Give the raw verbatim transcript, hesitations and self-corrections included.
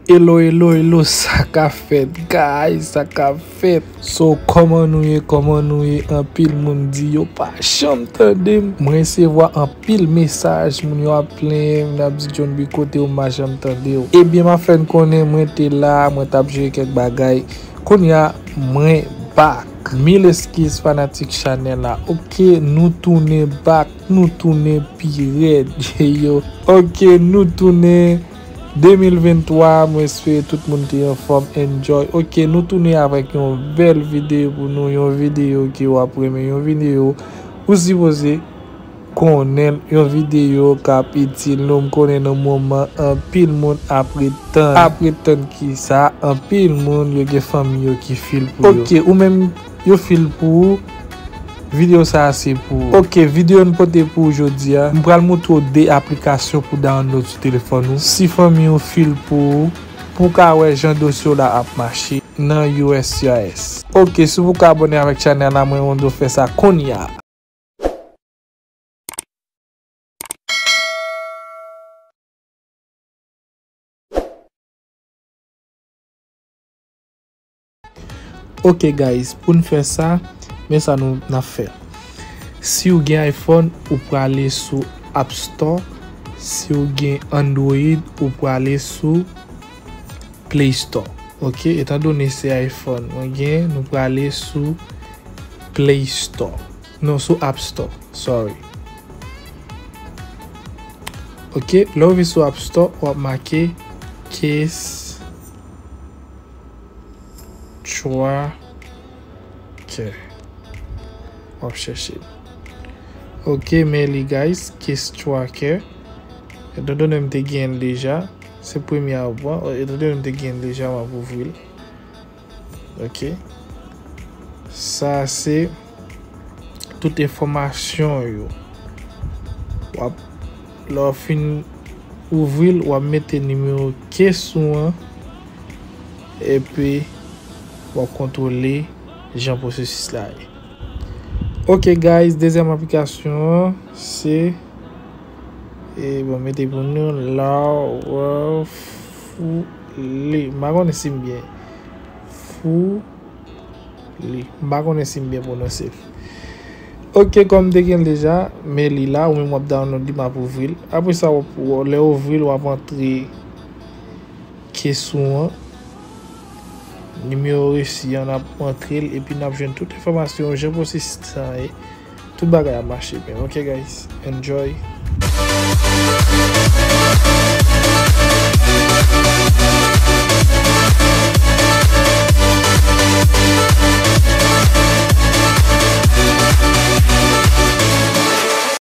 Hello, hello, hello, sa ka fèt, guys, sa ka fèt. So, kòman nou ye, kòman nou ye? Anpil moun di yo pa janm tande m. Mwen resevwa anpil mesaj, moun yo ap plenyen, moun ap di John B kote w, m pa janm tande w. Ebyen, m ap fè n konnen mwen te la, mwen t ap jere kèk bagay. Kounye a, mwen back. Mil eskiz fanatik chanèl la. Ok, nou tounen back, nou tounen pi rèd. Yo. Ok, nou tounen. De mil venntwa, mwen espere tout moun te anfòm, enjoy. Ok, nou tounen avèk yon bèl videyo pou nou, yon videyo ke w ap renmen, yon videyo ou sipoze konnen, yon videyo k ap itil nou. M konnen nan moman anpil moun ap ret tann. Ap ret tann kisa? Anpil moun yo gen fanmi yo ki fil pou yo. Ok, ou menm yo fil pou ou. Videyo sa a se pou ou. Ok, videyo n pote pou ou jodi a. M pral montre w de aplikasyon pou download sou telefòn ou. Si fanmi w fil pou ou, pou w ka wè jan dosye w la ap mache nan U S C I S. Ok, si w poko abòne avèk chanèl la, mwen mande w fè sa kounye a. Ok guys, pou n fè sa, men sa nou n ap fè. Si w gen iPhone, ou prale sou App Store. Si w gen Android, ou prale sou Play Store. Ok, etandone se iPhone mwen gen, nou prale sou Play Store. Non, sou App Store, sorry. Ok, lè w rive sou App Store, w ap make Keys Tracker. W ap chèche. Ok, men li, guys, Keys Tracker. Etandone m te gen l deja, se premye a w pran. Etandone m te gen l deja, m ap ouvri l. Ok. Sa se tout enfòmasyon yo. W ap, lè w fin ouvri l, w ap mete nimewo keys ou an, epi w ap kontwole jan pwosesis la ye. Ok guys, dezyèm aplikasyon an se, e, bon, mete pou nou la, Fouli. M pa konnen si m byen. Fouli. M pa konnen si m byen pwononse l. Ok, kòm m te gen l deja, men li la, ou menm w ap download li, m ap ouvri l. Apre sa, w ap, w, lè w ouvri l, w ap antre keys ou an, nimewo resi an, n ap antre l, epi n ap jwenn tout enfòmasyon, jan pwosesis sa ye. Tout bagay ap mache byen. Ok, guys, enjoy.